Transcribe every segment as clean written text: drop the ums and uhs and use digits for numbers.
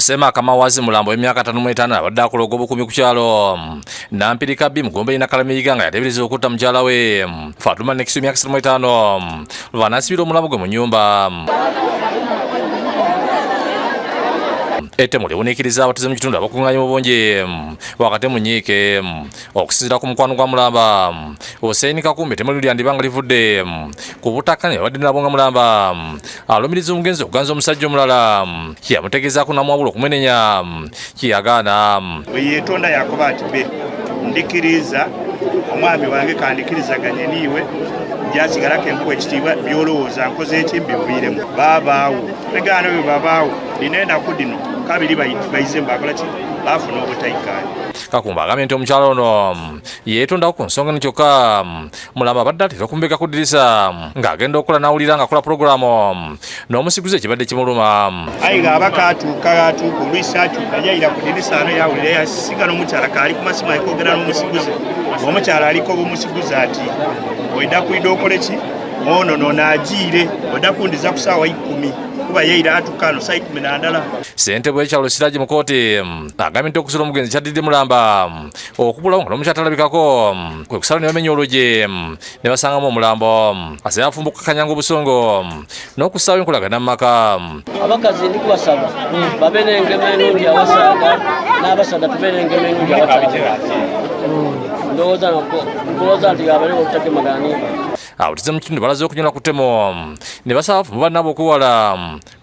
Ssemaka Mawazi Mulambo w'emyaka 55 abadde akola ogw'obukuumi ku kyalo Nampirika B mu ggombe ly'e Nakalama nga yateeberezebwa okutta mukyala we Fatuma Nekisi w'emyaka 35 lwa n'asibira omulambo gwe mu nnyumba. Ettemu liwuniikiriza abatuuze mu kitundu abakuŋŋaanye mu bungi wakati mu nnyiike. Okusinziira ku mukwano gwa Mulamba Hussein Kakumbi, ettemu lino lyandiba nga livudde ku butakkaanya babadde nabwo nga Mulamba alumiriza omugenzi okuganza omusajja omulala kyeyamutegeezaako n'amuwabula okumumenenya kyeyagaana. Bwe yeetonda yakoba ati, Be ndikiriza omwami wange kandikirizaganye niiwe, njasigala ke nkuwa ekitiibwa, by'olowooza nkoze eki mbiviiremu. Baabaawo begaana bwe babaawo dino enaku dino kabiri baize mbakola ki baafuna obutaikaanya. Kakumba agambye nti omukyala ono yeetondako ku nsonga eno kyokka Mulamba abadde atera okumubega ku ddirisa ng'agenda okukola n'awulira ng'akola pulogulaamu n'omusiguze ekibadde kimuluma. Aye ng'aba katuuka atuuka olwisi akyuka yayira ku ddirisa ano yawulira yasiga n'omukyala kaali ku masimu ayikwogera n'omusiguze, omukyala aliko obumusiguze ati oida kwida okole ki ono nono agiire oida kundiza ku saawa 10 kuba yeira atuuka ano saa 11. Ssentebe w'ekyalo Siraji mu kkooti agambye nti okusula omugenzi kyaddiridde Mulamba okubulawo nga n'omukyala talabikako kwe kusala ne bamenya oluggi ne basangamu omulambo. Asabye abafumbo okukakanyanga obusungu n'okussaawo enkolagana mu maka. Abakazi ndi kubasaba babe n'engema enungi abasaadha n'abasaadha tube n'engema enungi abakyala. Ndowooza nti abaliwo obutagemagana nimba. Abatuuze mu kitundu balaze okunyolwa ku ttemu ne basaba abafumbo bannaabwe okwewala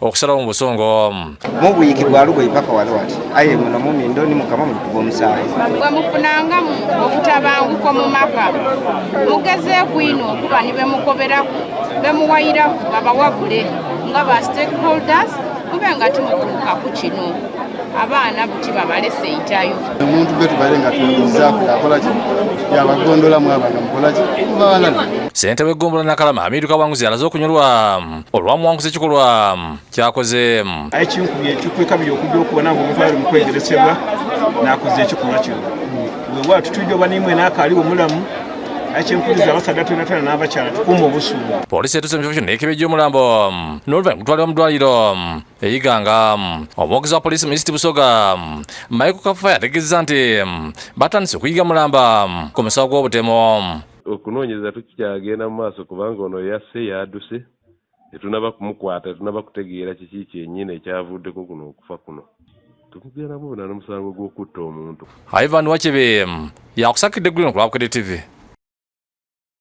okusalawo mu busungu. Mubuyiki bwa lugoyi paka wali wati aye muno mumindo ni mukama muli kuva omusaayi. Bwe mufunangamu obutabanguko mu maka, mugezeeku inho okuba ni bemukoberaku, bemuwayiraku babawabule nga ba stakeholders mube nga timutuuka ku kino. Abaana buti babalese itayo. Omuntu gwe tubaire nga twebuuzaako yakola ki yabagondolamu aba nga mukola ki muba balala. Ssentebe w'eggombolola Nakalama Hamidu Kawanguzi alaze okunyolwa olw'omuwanguzi ekikolwa kyakoze. Aye kinkubye ekikwe kabiri okujja okubona nga omuntu ali mu kwegeresebwa n'akoze ekikolwa kino. Weewaawo tutujja oba n'imwe n'akaaliwo mulamu, aye kyenkubiriza abasaadha twenatwena n'abakyala tukuume obusungu. Poliisi etuuse mu kifo kino n'ekebejja omulambo n'oluvannyuma gutwalibwa mu ddwaliro e Iganga. Omwogezi wa poliisi mu East Busoga Michael Kafa yategeezezza nti batandise okuyiga Mulamba ku musango gw'obutemu. Okunoonyereza tukyagenda mu maaso kubanga ono yasse yaduse, tetunnaba kumukwata, tetunnaba kutegeera kiki kyennyini ekyavuddeko kuno okufa kuno. Tumugenda mubona n'omusango gw'okutta omuntu. Ivan Wakibe yakusakidde eggulire ku lwa Bukedde TV.